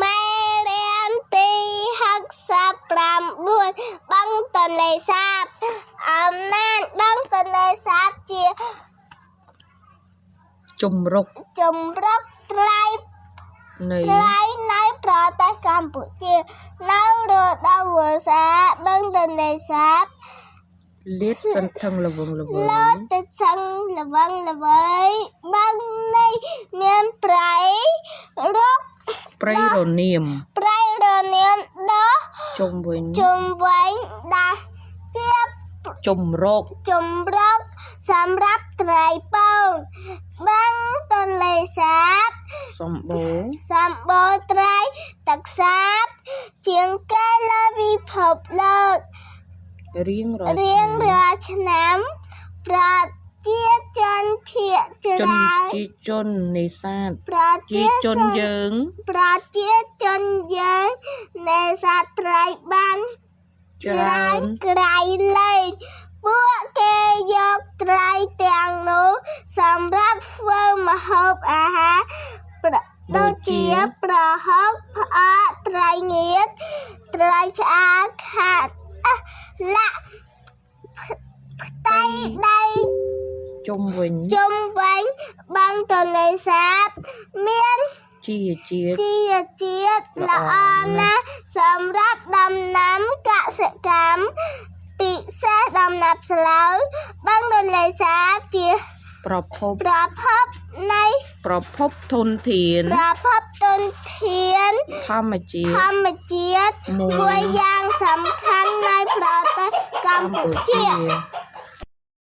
មេរៀនទី69បឹងទន្លេសាបអំណាចបឹងទន្លេសាបជា ជំរុក ជំរកត្រី នៃ ត្រីនៃប្រទេសកម្ពុជានៅរដូវវស្សាបឹងទន្លេសាប លាតសន្ធឹងល្វឹងល្វើ លោ យ តទៅសឹងល្វឹងល្វើយបឹងនេះមានព្រៃរុក ព្រៃរនាម ព្រៃរនាមដោះ ជុំវិញ ជុំវិញដែលជា ជំរក ជំរកសម្រាប់ត្រីពងបឹងទន្លេសាប សម្បូរ សម្បូរត្រីទឹកសាបជាងគេលើពិភពលោក រៀងរាល់ រៀងរាល់ឆ្នាំប្រជាជនភាគ ជន ច្រើន ជាជននេសាទ ប្រជា ជាជនយើង ប្រជាជនយើងនេសាទត្រីបាន ច្ ច្ រើ រើន ក្រៃលែងពួកគេយកត្រីទាំងនោះសម្រាប់ធ្វើម្ហូបអាហារប្រដូចជាប្រហុកផ្អកត្រីងៀតត្រីឆ្អើរខាតអះលាក់ផ្ទៃដី ជុំវិញ ជុំវិញបឹងទន្លេសាបមាន ជាជាតិ ជីវជាតិល្អណាស់សម្រាប់ដំណាំកសិកម្មពិសេសដំណាំស្លូវបឹងទន្លេសាបជា ប្រភព ប្រភពនៃ ប្រភពធនធាន ប្រភពទុនធាន ធម្មជាតិ ធម្មជាតិ មួយ មួយយ៉ាងសំខាន់នៃប្រទេសកម្ពុជា កម្ពុជា